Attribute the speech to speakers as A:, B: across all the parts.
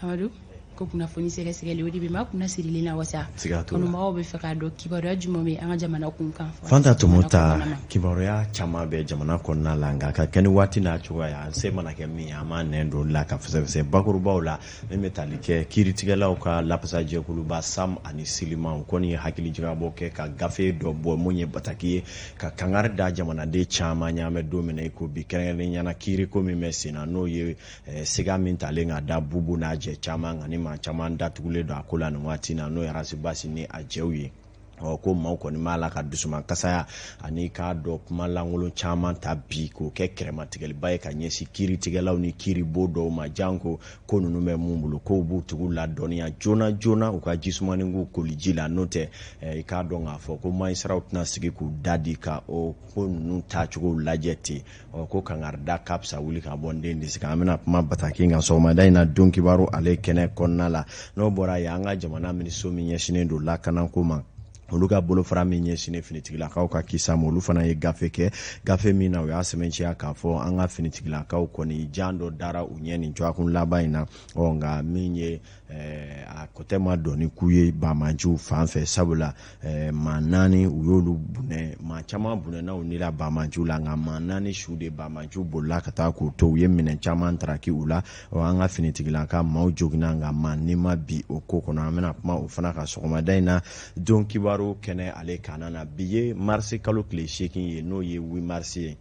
A: Amadu ko kunnafoni sɛgɛsɛgɛli o de bɛ maa kunna sirilen na wasa kanubagaw bɛ fɛ k'a dɔn kibaruya jumɛn bɛ an ka jamana kun kan.
B: Fanta Tɔmɔta, kibaruya caman bɛ jamana kɔnɔna la, nka ka kɛ ni waati n'a cogoya ye, an se mana kɛ min ye, an b'an nɛn don la ka fɛsɛfɛsɛ bakurubaw la. Min bɛ tali kɛ kiiritigɛlaw ka lapasajɛkuluba SAM ani SILIMA, u kɔni ye hakilijagabɔ kɛ ka gafe dɔ bɔ mun ye bataki ye ka kangari da jamanaden caman ye. An bɛ don min na i ko bi, kɛrɛnkɛrɛnnenya la kiiriko min bɛ sen na, n'o ye siga min talen ka da Bubu n'a jɛ caman kan, ni maa caman datugulen don a ko la nin waati na, n'o ye Ras Bath ni a jɛw ye. Ɔ ko maaw kɔni b'a la ka dusumakasaya ani k'a dɔn kuma lankolon caman ta bi k'o kɛ kɛrɛmatigɛliba ye ka ɲɛsin kiiritigɛlaw ni kiiribo dɔw ma, janko ko ninnu bɛ mun bolo, k'u b'u tigiw ladɔnniya joona joona u ka jisumani k'u koliji la. N'o tɛ, i k'a dɔn k'a fɔ ko majisitaraw tɛna sigi k'u da di ka o ko ninnu taacogo lajɛ ten. Ɔ ko kangarida ka fisa wuli ka bɔ n den disi kan. An bɛna kuma bataki kan sɔgɔmada in na don kibaru ale kɛnɛ kɔnɔna la. N'o bɔra yen, an ka jamana minisiriso min ɲɛsinnen don lakanako ma, olu ka bolofara min ɲɛsinnen finitigilakaw ka kisa ma, olu fana ye gafe kɛ, gafe min na u y'a sɛmɛntiya k'a fɔ an ka finitigilakaw kɔni jan dɔ dara u ɲɛ nin dɔgɔkun laban in na. Ɔ nka min ye a kɔtɛ ma dɔn k'u ye banbaanciw fan fɛ, sabula maa 4 u y'olu bunɛ, maa caman bunɛna u ni la banbaanciw la, nka maa 4 su de banbaanciw bolila ka taa k'u to. U ye minɛn caman taraki u la. An ka finitigilaka maaw joginna, nka maa ni ma bin o ko kɔnɔ. An bɛna kuma o fana kan sɔgɔmada in na don kibaru kɛnɛ ale kan na. Bi ye marisi kalo tile 8 ye, n'o ye 8 marisi ye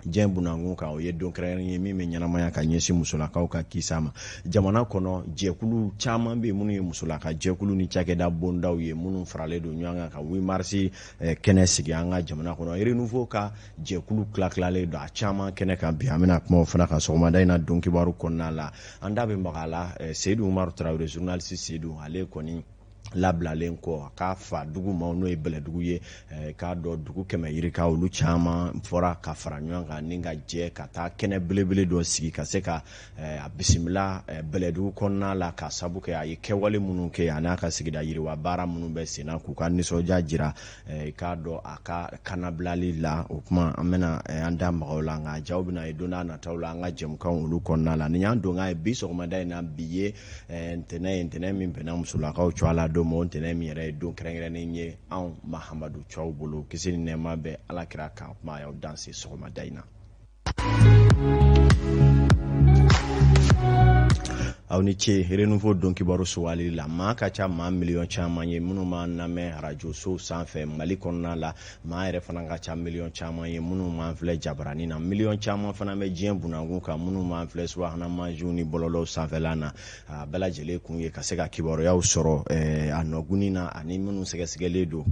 B: diɲɛ bunakun kan. O ye don kɛrɛnkɛrɛnnen ye min bɛ ɲɛnamaya ka ɲɛsin musolakaw ka kisa ma. Jamana kɔnɔ jɛkulu caman bɛ minnu ye musolaka jɛkulu ni cakɛda bondaw ye, minnu faralen don ɲɔgɔn kan ka 8 marisi kɛnɛ sigi an ka jamana kɔnɔ. Renouveau ka jɛkulu tilatilalen don a caman kɛnɛ kan bi. An bɛna kuma o fana kan sɔgɔmada in na don kibaru kɔnɔna la. An da bɛ maga a la, Seyidu Umaru Tarawele, journaliste Seyidu, ale kɔni labilalen kɔ a ka fa dugu ma, n'o ye Bɛlɛdugu ye, k'a dɔn dugu 100 yirika olu caman fɔra ka fara ɲɔgɔn kan ni ka jɛ ka taa kɛnɛ belebele dɔ sigi ka se ka a bisimila Bɛlɛdugu kɔnɔna la, ka sabu kɛ a ye kɛwale minnu kɛ a n'a ka sigida yiriwa baara minnu bɛ senna, k'u ka nisɔndiya jira k'a dɔn a ka kanabilali la. O kuma an bɛna an da maga o la, nka jaw bɛna ye don n'a nataw la an ka jɛmukanw olu kɔnɔna la. Nin y'an donkan ye bi sɔgɔmada in na. Bi ye ntɛnɛn ye, ntɛnɛn min bɛnna musolakaw tɔgɔ la don ma, o ntɛnɛn min yɛrɛ ye don kɛrɛnkɛrɛnnen ye anw Mahamadu tɔw bolo. Kisi ni nɛɛma bɛ Ala kira kan. Kuma y'aw danse sɔgɔmada in na. Aw ni ce Renouveau don kibaru suwali la. Maa ka ca maa miliyɔn caman ye minnu b'an lamɛn arajosow sanfɛ Mali kɔnɔna la. Maa yɛrɛ fana ka ca miliyɔn caman ye minnu b'an filɛ jabarani na. Miliyɔn caman fana bɛ diɲɛ bunakun kan minnu b'an filɛ subahana mansinw ni bɔlɔlɔw sanfɛla na. A bɛɛ lajɛlen kun ye ka se ka kibaruyaw sɔrɔ a nɔguni na ani minnu sɛgɛsɛgɛlen don.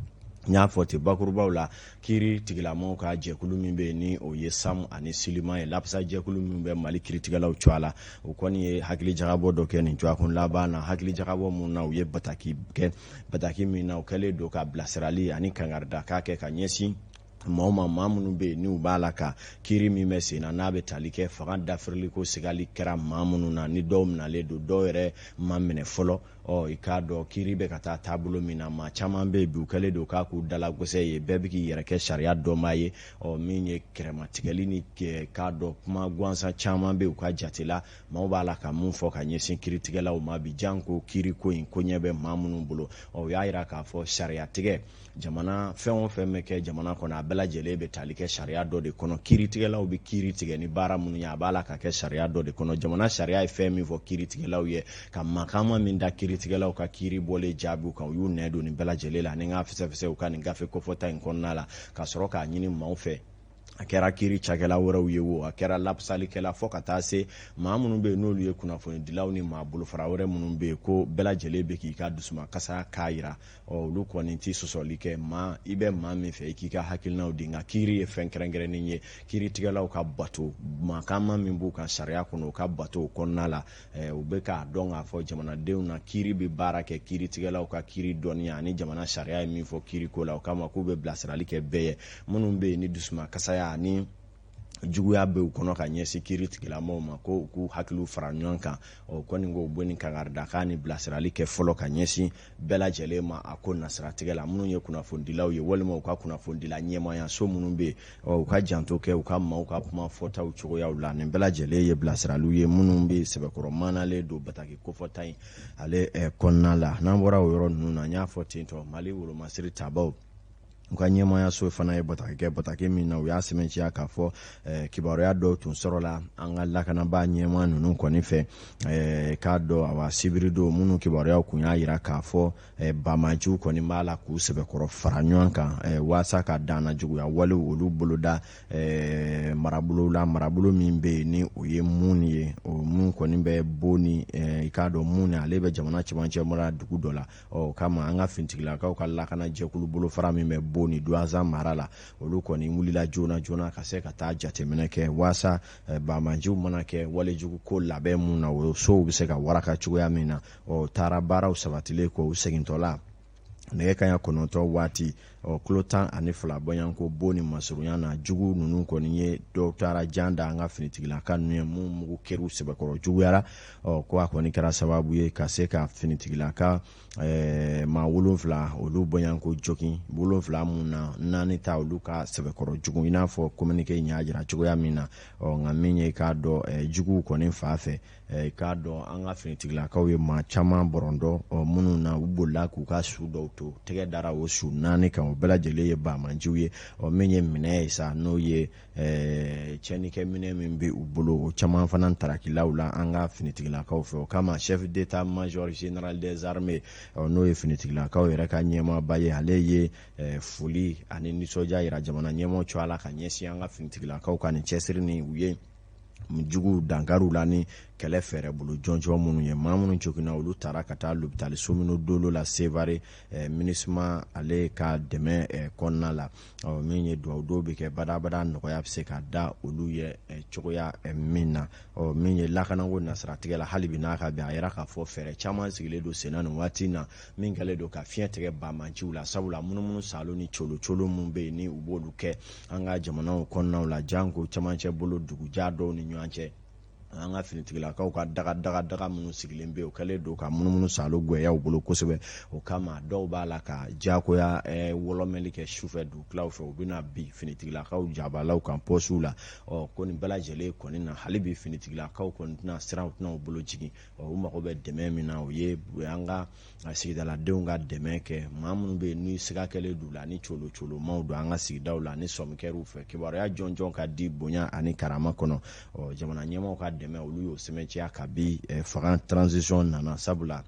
B: N y'a fɔ ten bakurubaw la, kiiri tigilamaw ka jɛkulu min bɛ yen ni o ye SAM ani SILIMA ye, lapasa jɛkulu min bɛ Mali kiiritigɛlaw cogoya la, u kɔni ye hakilijagabɔ dɔ kɛ nin dɔgɔkun laban na. Hakilijagabɔ mun na, u ye bataki kɛ, bataki min na u kɛlen don ka bilasirali ani kangaridakan kɛ ka ɲɛsin maaw ma, maa minnu bɛ yen n'u b'a la ka kiiri min bɛ sen na, n'a bɛ tali kɛ fanga dafirili ko sigali kɛra maa minnu na, ni dɔw minalen don, dɔw yɛrɛ ma minɛ fɔlɔ. Ɔ i k'a dɔn kiiri bɛ ka taa taabolo min na, maa caman bɛ yen bi u kɛlen don k'a k'u dalagosɛ ye, bɛɛ bɛ k'i yɛrɛ kɛ sariya dɔnbaa ye. Ɔ min ye kɛrɛmatigɛli ni k'a dɔn kuma gansan caman bɛ u ka jate la, maaw b'a la ka mun fɔ ka ɲɛsin kiiritigɛlaw ma bi, janko kiiriko in ko ɲɛ bɛ maa minnu bolo. Ɔ u y'a jira k'a fɔ sariyatigɛ jamana fɛn o fɛn bɛ kɛ jamana kɔnɔ, a bɛɛ lajɛlen bɛ tali kɛ sariya dɔ de kɔnɔ. Kiiritigɛlaw bɛ kiiri tigɛ ni baara minnu ye, a b'a la ka kɛ sariya dɔ de kɔnɔ. Jamana sariya ye fɛn min fɔ kiiritigɛlaw ye, ka makama min da kiiritigɛlaw ka kiiri bɔlen jaabiw kan, u y'u nɛ don nin bɛɛ lajɛlen la ni k'a fɛsɛfɛsɛ u ka nin gafe kofɔta in kɔnɔna la, ka sɔrɔ k'a ɲini maaw fɛ, a kɛra kiiri cakɛla wɛrɛw ye wo, a kɛra lapasalikɛla, fɔ ka taa se maa minnu bɛ yen n'olu ye kunnafonidilaw ni maa bolofara wɛrɛ minnu bɛ yen, ko bɛɛ lajɛlen bɛ k'i ka dusumakasa k'a jira. Ɔ olu kɔni tɛ sɔsɔli kɛ maa, i bɛ maa min fɛ i k'i ka hakilinaw di, nka kiiri ye fɛn kɛrɛnkɛrɛnnen ye, kiiritigɛlaw ka bato makama min b'u kan sariya kɔnɔ, u ka bato o kɔnɔna la. U bɛ k'a dɔn k'a fɔ jamanadenw na kiiri bɛ baara kɛ kiiritigɛlaw ka kiiri dɔnniya ani jamana sariya ye min fɔ kiiriko la. O kama k'u bɛ bilasirali kɛ bɛɛ ye, minnu bɛ yen ni dusumakasaya ani Juguya bɛ u kɔnɔ ka ɲɛsin kiiri tigilamɔgɔw ma, ko u k'u hakiliw fara ɲɔgɔn kan. Ɔ kɔni ko u bɛ nin kangaridakan ni bilasirali kɛ fɔlɔ ka ɲɛsin bɛɛ lajɛlen ma a ko nasiratigɛ la. Minnu ye kunnafonidilaw ye walima u ka kunnafonidila ɲɛmaayaso minnu bɛ yen, ɔ u ka janto kɛ u ka maaw ka kuma fɔtaw cogoyaw la. Nin bɛɛ lajɛlen ye bilasiraliw ye minnu bɛ sɛbɛkɔrɔ maanalen don bataki kofɔta in ale kɔnɔna la. N'an bɔra o yɔrɔ ninnu na, n y'a fɔ ten tɔ, Mali wolomasiri tabaw u ka ɲɛmaayaso fana ye bataki kɛ, bataki min na u y'a sɛmɛntiya k'a fɔ kibaruya dɔw tun sɔrɔla an ka lakanabaa ɲɛmaa ninnu kɔni fɛ, k'a dɔn awa sibiridon minnu kibaruyaw kun y'a yira k'a fɔ banbaanciw kɔni b'a la k'u sɛbɛkɔrɔ fara ɲɔgɔn kan waasa ka danna juguya walew olu boloda marabolo la, marabolo min bɛ yen ni o ye mun ye, o mun kɔni bɛ Boni, i k'a dɔn mun ale bɛ jamana cɛmancɛ mara dugu dɔ la. Ɔ kama an ka finitigilakaw ka lakana jɛkulu bolofara min bɛ Boni Duwanza mara la, olu kɔni wulila joona joona ka se ka taa jateminɛ kɛ waasa banbaanciw mana kɛ walejugu ko labɛn mun na, o sow bɛ se ka waraka cogoya min na. Ɔ taara baaraw sabatilen kɔ, u segintɔla nɛgɛ kanɲɛ 9 waati, ɔ kilo 12 bɔɲɔgɔnko Boni masurunya na, jugu ninnu kɔni ye dɔw taara jan da an ka finitigilaka ninnu ye mun mugu kɛr'u sɛbɛkɔrɔ juguyara. Ɔ ko a kɔni kɛra sababu ye ka se ka finitigilaka maa 7 olu bɔɲɔgɔnko jogin, 7 mun na 4 ta olu ka sɛbɛkɔrɔ jugu, i n'a fɔ communiqué in y'a jira cogoya min na. Ɔ nka min ye k'a dɔn juguw kɔni fa fɛ, k'a dɔn an ka finitigilakaw ye maa caman bɔrɔntɔ minnu na u bolila k'u ka su dɔw to, tɛgɛ dara o su 4 kan, o bɛɛ lajɛlen ye banbaanciw ye. Ɔ min ye minɛ ye sa, n'o ye tiɲɛnikɛ minɛ min bɛ u bolo, o caman fana tarakilaw la an ka finitigilakaw fɛ. O kama chef d'état major général des armées, n'o ye finitigilakaw yɛrɛ ka ɲɛmaaba ye, ale ye foli ani nisɔndiya yira jamana ɲɛmaaw cogoya la ka ɲɛsin an ka finitigilakaw ka nin cɛsiri ni u ye jugu dankariw la ni kɛlɛ fɛɛrɛ bolo jɔnjɔn minnu ye. Maa minnu joginna, olu taara ka taa lopitaliso minnu dolo la Sevare, MINUSMA ale ka dɛmɛ kɔnɔna la. Ɔ min ye dugawu dɔw bɛ kɛ badabada, nɔgɔya bɛ se ka da olu ye cogoya min na. Ɔ min ye lakanako nasiratigɛ la, hali bi n'a ka bɛn, a yɛrɛ k'a fɔ fɛɛrɛ caman sigilen don senna nin waati in na min kɛlen don ka fiɲɛ tigɛ banbaanciw la, sabula munumunu salo ni colo colo minnu bɛ yen ni u b'olu kɛ an ka jamanaw kɔnɔnaw la, janko cɛmancɛ bolo duguja dɔw ni ɲɔgɔn cɛ. An ka finitigilakaw ka daga daga daga minnu sigilen bɛ yen, o kɛlen don ka munumunu salo gwɛya u bolo kosɛbɛ. O kama dɔw b'a la ka diyagoya wɔlɔmɛli kɛ sufɛ dugutilaw fɛ, u bɛna bin finitigilakaw jabalaw kan pɔsiw la. Ɔ ko nin bɛɛ lajɛlen kɔni na, hali bi finitigilakaw kɔni tɛna siran, u tɛna u bolo jigin. Ɔ u mago bɛ dɛmɛ min na, o ye an ka sigidaladenw ka dɛmɛ kɛ, maa minnu bɛ yen ni siga kɛlen d'u la ni colo colomaw don an ka sigidaw la ni sɔmi kɛr'u fɛ, kibaruya jɔnjɔn ka di bonya ani karama kɔnɔ. Ɔ jamana ɲɛmaaw ka dɛmɛ, olu y'o sɛmɛntiya kabi fanga transition nana, sabula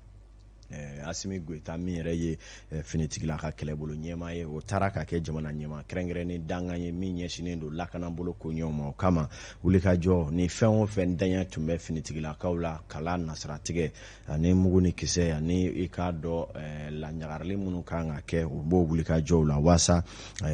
B: Asimi Goyita min yɛrɛ ye finitigila ka kɛlɛbolo ɲɛmaa ye, o taara ka kɛ jamana ɲɛmaa kɛrɛnkɛrɛnnen dankan ye min ɲɛsinnen don lakanabolo koɲɛw ma. O kama wulikajɔ ni fɛn o fɛn daɲɛ tun bɛ finitigilakaw la, kala nasiratigɛ ani mugu ni kisɛ ani i k'a dɔn laɲagarili minnu kan ka kɛ, u b'o wulikajɔw la waasa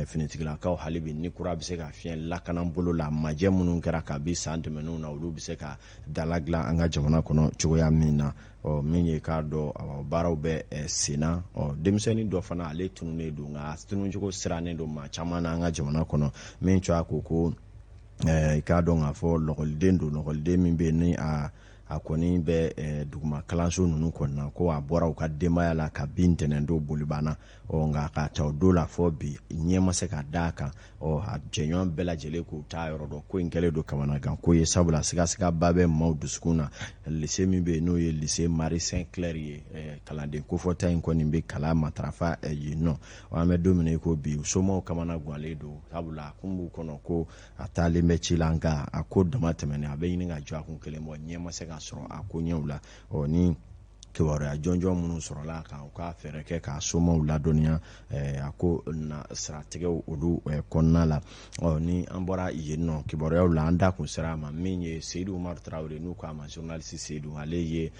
B: finitigilakaw hali bi ni kura bɛ se ka fiɲɛ lakanabolo la, majɛ minnu kɛra kabi san tɛmɛnenw na, olu bɛ se ka dala dilan an ka jamana kɔnɔ cogoya min na. Ɔ min ye k'a dɔn baaraw bɛ senna. Ɔ denmisɛnnin dɔ fana, ale tununnen don, nka tununcogo sirannen don maa caman na an ka jamana kɔnɔ, min cogoya ko ko i k'a dɔn k'a fɔ lɔkɔliden don, lɔkɔliden min bɛ yen ni a kɔni bɛ duguma kalanso ninnu kɔnɔna, ko a bɔra u ka denbaya la ka bin ntɛnɛn don Bolibana. Ɔ nka k'a ta o don la fɔ bi, ɲɛ ma se ka d'a kan. Ɔ a jɛɲɔgɔn bɛɛ lajɛlen k'u t'a yɔrɔ dɔn. Ko in kɛlen don kamanagan ko ye, sabula sigasigaba bɛ maaw dusukun na. Lycée min bɛ yen, n'o ye lycée Marie Saint Claire ye, kalanden kofɔta in kɔni bɛ kalan matarafa yen nɔ. An bɛ don min na i ko bi, somaw kamana ganlen don, sabula a kun b'u kɔnɔ ko a taalen bɛ ci la, nka a ko dama tɛmɛnen, a bɛ ɲini ka jɔ a kun kelen bɔ, ɲɛ ma se ka sɔrɔ a ko ɲɛw la. Ɔ ni kibaruya jɔnjɔn minnu sɔrɔla a kan, u ka fɛɛrɛ kɛ k'a somaw ladɔnniya a ko na siratigɛw olu kɔnɔna la. Ɔ ni an bɔra yen nɔ kibaruyaw la, an da kun sera a ma, min ye Seyidu Umaru Tarawele, n'u k'a ma journaliste Seyidu, ale ye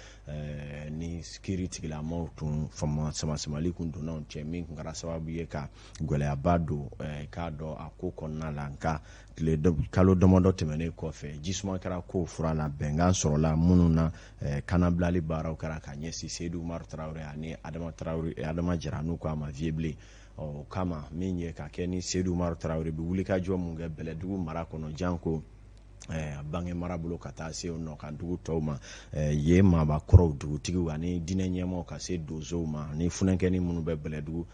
B: ni kiiri tigilamaw tun fama samasamali kun donna u cɛ, min kun kɛra sababu ye ka gɛlɛyaba don k'a dɔn a ko kɔnɔna la. Nka tile kalo damadɔ tɛmɛnen kɔfɛ, jisuma kɛra ko fura la, bɛnkan sɔrɔla minnu na, kanabilali baaraw kɛra ka ɲɛsin Seyidu Umaru Tarawele ani Adama Tarawele, Adama Jara, n'u k'a ma Vieux Bilen. O kama min ye ka kɛ ni Seyidu Umaru Tarawele bɛ wulikajɔ mun kɛ Bɛlɛdugu mara kɔnɔ, janko bange marabolo ka taa se nɔ ka dugu tɔw ma yen, maabakɔrɔw, dugutigiw ani diinɛ ɲɛmaaw, ka se donsow ma ani funankɛnin minnu bɛ Bɛlɛdugu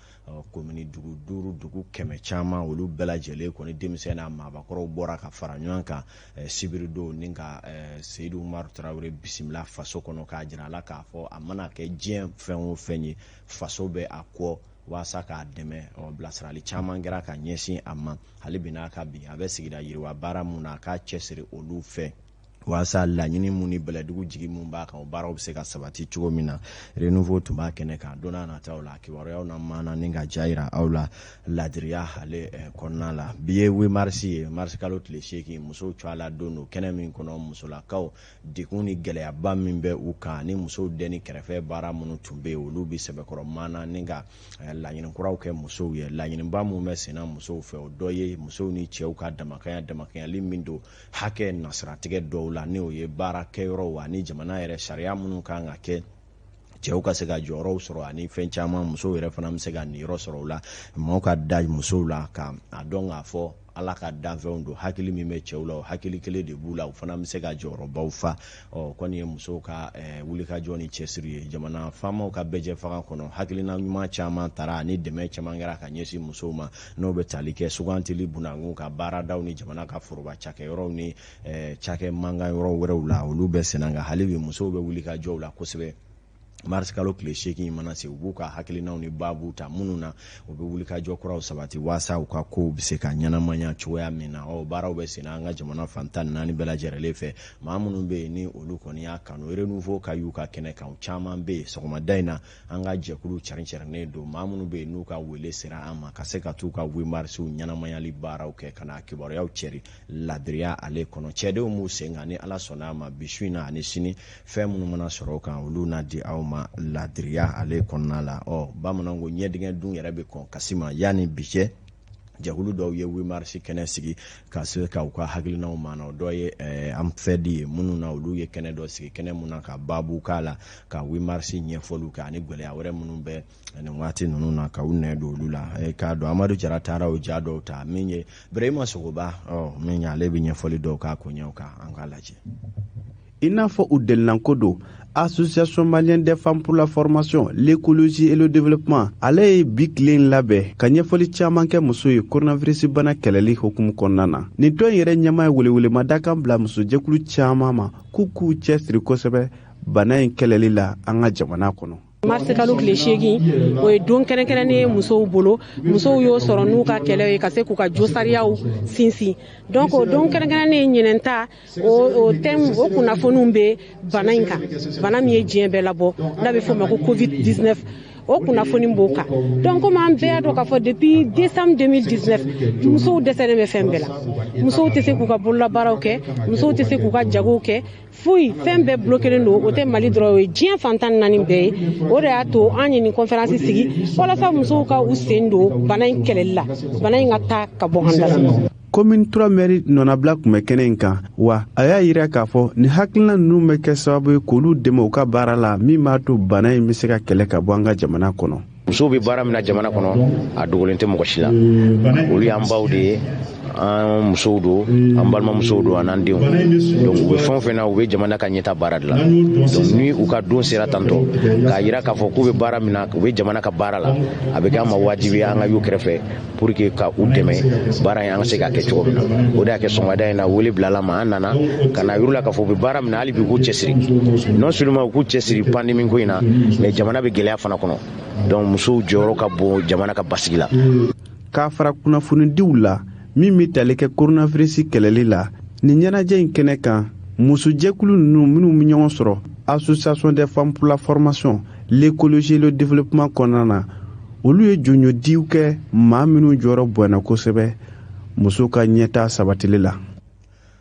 B: komini dugu 5, dugu 100 caman, olu bɛɛ lajɛlen kɔni, denmisɛn n'a maabakɔrɔw bɔra ka fara ɲɔgɔn kan sibiridon ni ka Seyidu Umaru Tarawele bisimila faso kɔnɔ, k'a jira a la k'a fɔ a mana kɛ diɲɛ fɛn o fɛn ye, faso bɛ a kɔ walasa k'a dɛmɛ. Bilasirali caman kɛra ka ɲɛsin a ma. Hali bi n'a ka bi a bɛ sigida yiriwa baara mun na, a k'a cɛsiri olu fɛ walasa laɲini mun ni Bɛlɛdugu jigi mun b'a kan, o baaraw bɛ se ka sabati cogo min na. Renouveau tun b'a kɛnɛ kan. Don n'a nataw la, kibaruyaw na maana ni ka ja yira aw la ladiriya ale kɔnɔna la. Bi ye 8 mars ye, mars kalo tile 8, musow tɔgɔ la don don. Kɛnɛ min kɔnɔ, musolakaw degun ni gɛlɛyaba min bɛ u kan ni musow dɛnni kɛrɛfɛ baara minnu tun bɛ yen, olu bɛ sɛbɛkɔrɔ maana ni ka laɲini kuraw kɛ musow ye. Laɲiniba mun bɛ senna musow fɛ, o dɔ ye musow ni cɛw ka damakanya, damakanyali min don hakɛ nasiratigɛ dɔw la, ni o ye baara kɛyɔrɔw ani jamana yɛrɛ sariya minnu kan ka kɛ cɛw ka se ka jɔyɔrɔw sɔrɔ ani fɛn caman, musow yɛrɛ fana bɛ se ka niyɔrɔ sɔrɔ o la. Maaw ka da musow la ka a dɔn k'a fɔ Ala ka danfɛnw don, hakili min bɛ cɛw la, o hakili kelen de b'u la, u fana bɛ se ka jɔyɔrɔbaw fa. Ɔ kɔni ye musow ka wulikajɔ ni cɛsiri ye. Jamana faamaw ka bɛɛjɛ fanga kɔnɔ, hakilina ɲuman caman tara ani dɛmɛ caman kɛra ka ɲɛsin musow ma, n'o bɛ tali kɛ sugantili bunakun ka baaradaw ni jamana ka foroba cakɛyɔrɔw ni cakɛ mankan yɔrɔ wɛrɛw la, olu bɛ senna. Nka hali bi musow bɛ wulikajɔw la kosɛbɛ. Mars kalo tile 8 mana se, u b'u ka hakilinaw ni baabu ta minnu na u bɛ wulikajɔ kuraw sabati waasa u ka kow bɛ se ka ɲɛnamaya cogoya min na. Ɔ baaraw bɛ senna an ka jamana fan 14 bɛɛ lajɛlen fɛ. Maa minnu bɛ yen ni olu kɔni y'a kanu Renouveau ka y'u ka kɛnɛ kan, caman bɛ yen. Sɔgɔmada in na, an ka jɛkulu cɛrin-cɛrinnen don. Maa minnu bɛ yen n'u ka wele sera an ma ka se ka t'u ka 8 mars ɲɛnamayali baaraw kɛ, ka na kibaruyaw cɛri ladiriya ale kɔnɔ, cɛdenw b'u sen kan. Ni Ala sɔnna a ma, bi su in na ani sini, fɛn minnu mana sɔrɔ o kan, olu na di aw ma ladiriya ale kɔnɔna la. Ɔ bamananw ko ɲɛdingɛ dun yɛrɛ bɛ kɔn kasi ma. Yanni bi cɛ, jɛkulu dɔw ye 8 mars kɛnɛ sigi ka se ka u ka hakilinaw maana. O dɔ ye AMFED ye, minnu na olu ye kɛnɛ dɔ sigi, kɛnɛ mun na ka baabu k'a la, ka 8 mars ɲɛfɔliw kɛ ani gɛlɛya wɛrɛ minnu bɛ nin waati ninnu na, ka u nɛ don olu la. K'a dɔn Amadu Jara taara o ja dɔw ta min ye Ibrahima Sogoba, ɔ min ye ale bɛ ɲɛfɔli dɔw k'a koɲɛw kan, an k'a lajɛ.
C: I n'a fɔ u delilanko don, Association malienne des femmes pour la formation, l'écologie et le développement, ale ye bi tile in labɛn ka ɲɛfɔli caman kɛ muso ye coronavirus bana kɛlɛli hukumu kɔnɔna na. Nin tɔn yɛrɛ ɲɛmaa ye welewelemadakan bila musojɛkulu caman ma k'u k'u cɛsiri kosɛbɛ bana in kɛlɛli la an ka jamana kɔnɔ.
D: Marisi kalo tile 8, o ye don kɛrɛnkɛrɛnnen ye musow bolo. Musow y'o sɔrɔ n'u ka kɛlɛ ye ka se k'u ka josariyaw sinsin. Donc o don kɛrɛnkɛrɛnnen ɲinɛn ta, o thème, o kunnafoniw bɛ bana in kan, bana min ye diɲɛ bɛɛ labɔ, n'a bɛ f'o ma ko Covid 19, o kunnafoni b'o kan. Donc komi an bɛɛ y'a dɔn k'a fɔ depuis décembre 2019, musow dɛsɛlen bɛ fɛn bɛɛ la. Musow tɛ se k'u ka bololabaaraw kɛ, musow tɛ se k'u ka jagow kɛ, foyi, fɛn bɛɛ bloquélen don. O tɛ Mali dɔrɔn, o ye diɲɛ fan 14 bɛɛ ye. O de y'a to an ye nin conférence sigi walasa musow ka u sen don bana in kɛlɛli la, bana in ka taa ka bɔ an da la.
C: Commune 3 maire nɔnabila tun bɛ kɛnɛ in kan wa, a y'a yira k'a fɔ nin hakilina ninnu bɛ kɛ sababu ye k'olu dɛmɛ u ka baara la, min b'a to bana in bɛ se ka kɛlɛ ka bɔ an ka jamana kɔnɔ.
E: Musow bɛ baara min na jamana kɔnɔ, a dogolen tɛ mɔgɔ si la. Olu y'an baw de ye, an musow don, an balimamusow don, an n'an denw. Donc u bɛ fɛn o fɛn na, u bɛ jamana ka ɲɛta baara de la. Donc ni u ka don sera tantɔ k'a yira k'a fɔ k'u bɛ baara min na, u bɛ jamana ka baara la, a bɛ kɛ an ma wajibi ye an ka y'u kɛrɛfɛ pour que ka u dɛmɛ baara in an ka se k'a kɛ cogo min na. O de y'a kɛ sɔgɔmada in na wele bilala ma, an nana ka na yir'u la k'a fɔ u bɛ baara min na, hali bi u k'u cɛsiri. Non seulement u k'u cɛsiri pandémie ko in na, mais jamana bɛ gɛlɛya fana kɔnɔ. Donc musow jɔyɔrɔ ka bon jamana ka basigi la.
C: K'a fara kunnafonidiw la min bɛ tali kɛ coronavirus kɛlɛli la, nin ɲɛnajɛ in kɛnɛ kan, musojɛkulu ninnu minnu bɛ ɲɔgɔn sɔrɔ Association des femmes pour la formation, l'écologie et le développement kɔnɔna na, olu ye jɔnjɔdiw kɛ maa minnu jɔyɔrɔ bonyana kosɛbɛ muso ka ɲɛta sabatili la.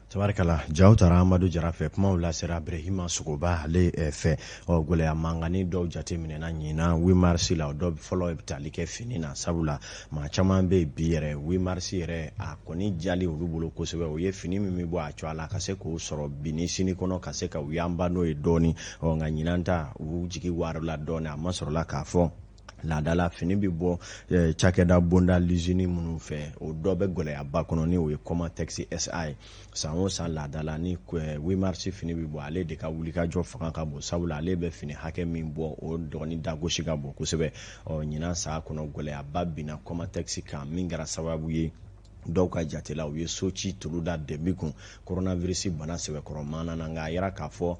B: Tabarikala, jaw taara Amadu Jara fɛ, kumaw lasera Ibrahima Sogoba ale fɛ. Ɔ gɛlɛya mankanni dɔw jateminɛna ɲinan 8 mars la. O dɔ fɔlɔ bɛ tali kɛ fini na, sabula maa caman bɛ yen bi yɛrɛ, 8 mars yɛrɛ a kɔni jali olu bolo kosɛbɛ, o ye fini min bɛ bɔ a cogoya la ka se k'o sɔrɔ bi ni sini kɔnɔ, ka se ka u yanba n'o ye dɔɔni. Ɔ nka ɲinan ta, u jigi waarila dɔɔni, a ma sɔrɔla k'a fɔ Laadala fini bɛ bɔ cakɛda bonda lizini minnu fɛ, o dɔ bɛ gɛlɛyaba kɔnɔ, ni o ye Comatex SA ye. San o san laadala ni 8 mars fini bɛ bɔ, ale de ka wulikajɔ fanga ka bon, sabula ale bɛ fini hakɛ min bɔ, o dɔgɔnin dagosi ka bon kosɛbɛ. Ɔ ɲinan san kɔnɔ, gɛlɛyaba binna Comatex kan, min kɛra sababu ye dɔw ka jate la, u ye so ci tulu da debi kun coronavirus bana sɛbɛkɔrɔ maana na. Nka a yira k'a fɔ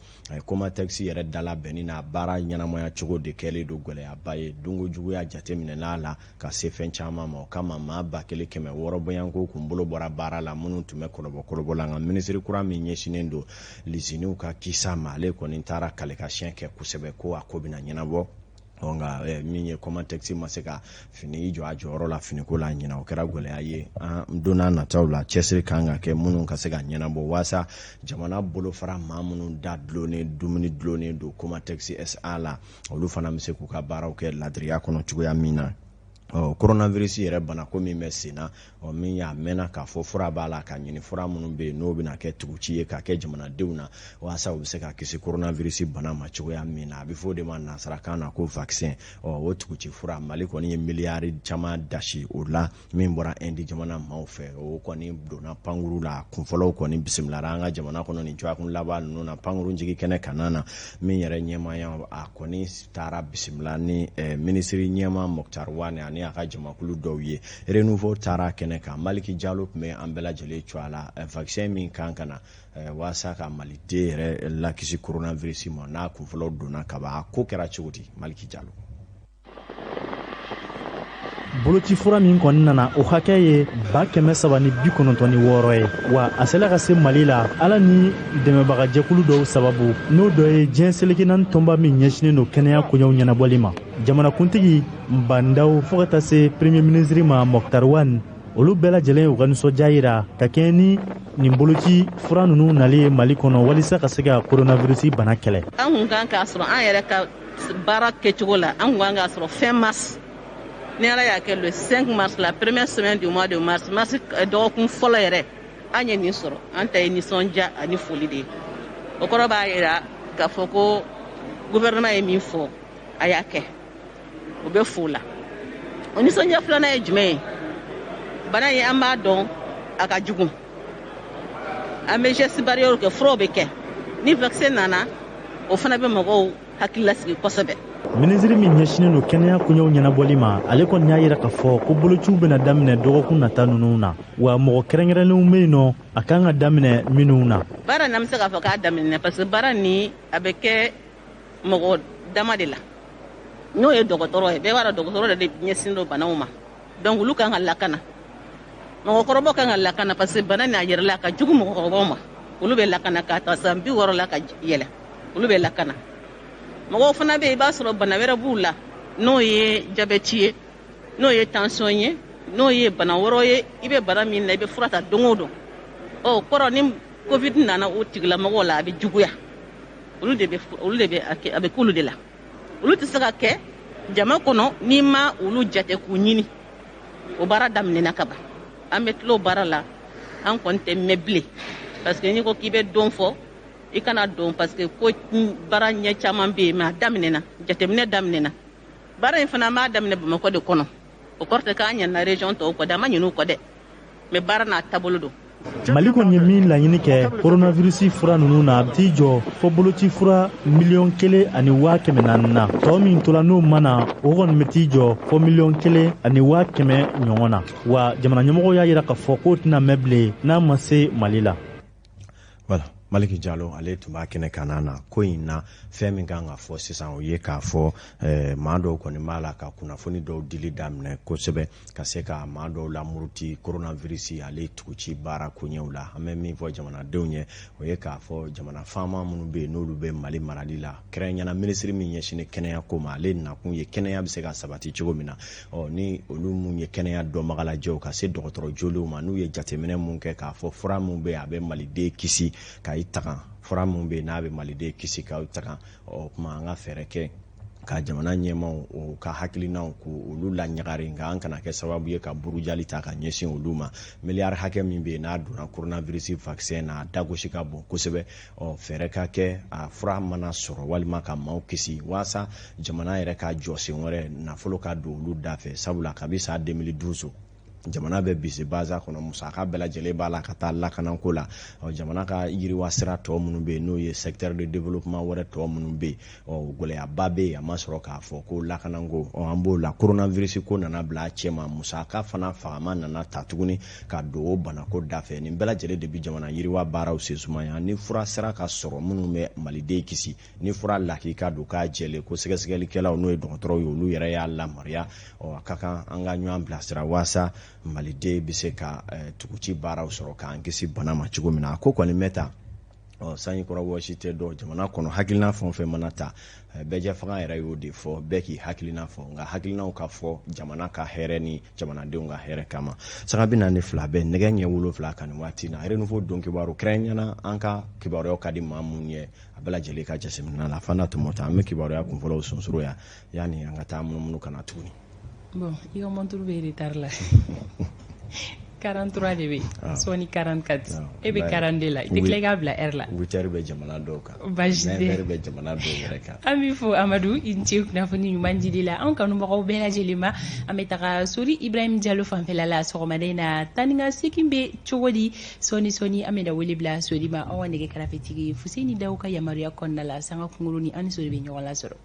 B: Comatex yɛrɛ dalabɛnni n'a baara ɲɛnamaya cogo de kɛlen don gɛlɛyaba ye. Dunko juguya jateminɛna la ka se fɛn caman ma. O kama, maa 1600 bɔyanko kun bolo bɔra baara la, minnu tun bɛ kɔlɔbɔ kɔlɔbɔ la. Nka minisiri kura min ɲɛsinnen don liziniw ka kisa ma, ale kɔni taara kale ka siɲɛ kɛ kosɛbɛ ko a ko bɛna ɲɛnabɔ. Nka min ye Comatex ma se ka fini jɔ a jɔyɔrɔ la finiko la ɲinan, o kɛra gɛlɛya ye. An don n'a nataw la, cɛsiri kan ka kɛ minnu ka se ka ɲɛnabɔ, waasa jamana bolofara maa minnu da dulonnen, dumuni dulonnen don Comatex SA la, olu fana bɛ se k'u ka baaraw kɛ ladiriya kɔnɔ cogoya min na. Ɔ coronavirus yɛrɛ banako min bɛ sen na, ɔ min y'a mɛnna k'a fɔ fura b'a la, ka ɲini fura minnu bɛ yen n'o bɛna kɛ tuguci ye ka kɛ jamanadenw na, walasa u bɛ se ka kisi coronavirus bana ma cogoya min na, a bɛ fɔ o de ma nansarakan na ko vaccin. Ɔ o tuguci fura, Mali kɔni ye miliyari caman dasi o la, min bɔra Inde jamana maaw fɛ. O kɔni donna pankuru la, kunfɔlɔw kɔni bisimilara an ka jamana kɔnɔ nin dɔgɔkun laban ninnu na, pankuru jigin kɛnɛ kana na. Min yɛrɛ ɲɛmaaya, a kɔni taara bisimila ni minisiri ɲɛma Moctar Ouane ani a ka jamakulu dɔw ye. Renouveau taara kɛnɛ kan, Maliki Jalo tun bɛ an bɛɛ lajɛlen cogoya la. Vaccin min kan ka na walasa ka maliden yɛrɛ lakisi coronavirus ma, n'a kunfɔlɔw donna kaban, a ko kɛra cogo di, Maliki Jalo?
F: Boloci fura min kɔni nana, o hakɛ ye 396 ye. Wa a sela ka se Mali la Ala ni dɛmɛbagajɛkulu dɔw sababu, n'o dɔ ye diɲɛ seleke naani tɔnba min ɲɛsinnen don kɛnɛya koɲɛw ɲɛnabɔli ma. Jamanakuntigi Bah N'Daw fo ka taa se premier ministre ma Moctar Ouane, olu bɛɛ lajɛlen y'u ka nisɔndiya yira ka kɛɲɛ ni nin boloci fura ninnu nali ye Mali kɔnɔ, walisa ka se ka coronavirus bana kɛlɛ.
G: An kun kan k'a sɔrɔ an yɛrɛ ka baara kɛcogo la, an kun kan k'a sɔrɔ fin mars. Ni Ala y'a kɛ, le 5 mars, la première semaine du mois de mars, mars dɔgɔkun fɔlɔ yɛrɛ, an ye nin sɔrɔ. An ta ye nisɔndiya ani foli de ye. O kɔrɔ b'a yira k'a fɔ ko gouvernement ye min fɔ, a y'a kɛ, o bɛ fo la. O nisɔndiya filanan ye jumɛn ye? Bana in, an b'a dɔn a ka jugu, an bɛ geste barrière kɛ, furaw bɛ kɛ. Ni vaccin nana, o fana bɛ mɔgɔw hakili lasigi kosɛbɛ.
F: Minisiri min ɲɛsinnen don kɛnɛya koɲɛw ɲɛnabɔli ma, ale kɔni y'a yira k'a fɔ ko bolociw bɛna daminɛ dɔgɔkun nata ninnu na, wa mɔgɔ kɛrɛnkɛrɛnnenw bɛ yen nɔ, a kan ka daminɛ minnu na.
G: Baara nin, an bɛ se k'a fɔ k'a daminɛ, parce que baara nin a bɛ kɛ mɔgɔ dama de la, n'o ye dɔgɔtɔrɔ ye. Bɛɛ b'a dɔn dɔgɔtɔrɔ de ɲɛsinnen don banaw ma, donc olu kan ka lakana, mɔgɔkɔrɔbaw kan ka lakana, parce que bana nin a yɛrɛ la, a ka jugu mɔgɔkɔrɔbaw ma. Olu bɛ lakana k'a ta san 60 la ka yɛlɛ, olu bɛ lakana. Mɔgɔw fana bɛ yen, i b'a sɔrɔ bana wɛrɛ b'u la, n'o ye jabɛti ye, n'o ye tension ye, n'o ye bana wɛrɛ ye, i bɛ bana min na, i bɛ fura ta don o don. Ɔ kɔrɔ, ni Covid nana o tigilamɔgɔw la, a bɛ juguya. Olu de bɛ a bɛ k'olu de la. Olu tɛ se ka kɛ jama kɔnɔ n'i ma olu jate k'u ɲini. O baara daminɛna ka ban, an bɛ tila o baara la. An kɔni tɛ mɛn bilen, parce que n'i ko k'i bɛ don fɔ, i kana don, parce que ko baara ɲɛ caman bɛ yen. Mais a daminɛna, jateminɛ daminɛna. Baara in fana, an b'a daminɛ Bamakɔ de kɔnɔ. O kɔrɔ tɛ k'an ɲinɛna région tɔw kɔ dɛ, an ma ɲinɛ u kɔ dɛ, mais baara n'a taabolo don.
F: Mali kɔni ye min laɲini kɛ coronavirus fura ninnu na, a bɛ t'i jɔ fo boloci fura 1,4 miliyɔn na. Tɔ min tola n'o ma na, o kɔni bɛ t'i jɔ fo 1,1 miliyɔn ɲɔgɔn na. Wa jamana ɲɛmɔgɔw y'a yira k'a fɔ k'o tɛna mɛn bilen n'a ma se Mali la.
B: Voilà, Maliki Jalo, ale tun b'a kɛnɛ kan na ko in na. Fɛn min kan ka fɔ sisan, o ye k'a fɔ maa dɔw kɔni b'a la ka kunnafoni dɔw dili daminɛ kosɛbɛ, ka se ka maa dɔw lamuruti coronavirus ale tuguci baara koɲɛw la. An bɛ min fɔ jamanadenw ye, o ye k'a fɔ jamana faama minnu bɛ yen, n'olu bɛ Mali marali la, kɛrɛnkɛrɛnnenya minisiri min ɲɛsinnen kɛnɛya ko ma, ale nakun ye kɛnɛya bɛ se ka sabati cogo min na. Ɔ ni olu mun ye kɛnɛya dɔnbagalajɛw, ka se dɔgɔtɔrɔ jolenw ma, n'u ye jateminɛ mun kɛ k'a fɔ fura mun bɛ yen, a bɛ maliden kisi ka i taga, fura mun bɛ yen, n'a bɛ maliden kisi ka i taga, ɔ tuma an ka fɛɛrɛ kɛ. Ka jamana ɲɛmaaw o ka hakilinaw k'olu laɲagari, nka an kana kɛ sababu ye ka burujali ta ka ɲɛsin olu ma. Miliyari hakɛ min bɛ yen n'a donna coronavirus vaccin na, a dagosi ka bon kosɛbɛ. Ɔ, fɛɛrɛ ka kɛ, a fura mana sɔrɔ walima ka maaw kisi, waasa jamana yɛrɛ ka jɔ sen wɛrɛ, nafolo ka don olu da fɛ, sabula kabi san 2012 jamana bɛ bisi baza kɔnɔ, musaka bɛɛ lajɛlen b'a la ka taa lakanako la. Jamana ka yiriwa sira tɔ minnu bɛ yen, n'o ye secteur de développement wɛrɛ tɔ minnu bɛ yen, ɔ, gɛlɛyaba bɛ yen. A ma sɔrɔ k'a fɔ ko lakanako, ɔ, an b'o la. Coronavirus ko nana bila a cɛma, musaka fana fagama nana ta tuguni ka don o banako da fɛ. Nin bɛɛ lajɛlen de bɛ jamana yiriwa baaraw sen sumaya. Ni fura sera ka sɔrɔ minnu bɛ maliden kisi, ni fura lakika don k'a jɛlen ko sɛgɛsɛgɛlikɛlaw, n'o ye dɔgɔtɔrɔw ye, olu yɛrɛ y'a lamariya, ɔ, a ka kan an ka ɲɔgɔn bilasira waasa maliden bɛ se ka tuguci baaraw sɔrɔ k'an kisi bana ma cogo min na. A ko kɔni bɛ ta, ɔ, sanji kɔrɔ wɔsi tɛ dɔn. Jamana kɔnɔ, hakilina fɛn o fɛn mana ta, bɛɛjɛ fanga yɛrɛ y'o de fɔ, bɛɛ k'i hakilina fɔ, nka hakilinaw ka fɔ jamana ka hɛrɛ ni jamanadenw ka hɛrɛ kama. Sanga 42 bɛ nɛgɛ ɲɛ 7 kan nin waati na. Renouveau don kibaru kɛrɛnkɛrɛnnenya, an ka kibaruyaw ka di maa minnu ye, a bɛɛ lajɛlen ka jateminɛ la. Fana tɔmɔta, an bɛ kibaruya kunfɔlɔw sonsoro yan yanni an ka taa munumunu ka na tuguni.
A: Bon, i ka montre bɛ retard la. 43 de bɛ sɔɔni 44, e bɛ 42 la, i tɛ tila i k'a bila heure la.
B: 8 heures bɛ jamana dɔw kan.
A: Baasi tɛ.
B: 9 heures bɛ jamana dɔw yɛrɛ kan.
A: An b'i fo Amadu, i ni ce kunnafoni ɲuman dili la an kanubagaw bɛɛ lajɛlen ma. An bɛ taga Sori Ibrahim Jalo fanfɛla la sɔgɔmada in na. Taa ni ka segin bɛ cogo di? Sɔɔni sɔɔni an bɛna wele bila Sori ma, aw ka nɛgɛ karafetigi Fuseni Daw ka yamaruya kɔnɔna la. Sanga kunkuruni an ni Sori bɛ ɲɔgɔn lasɔrɔ.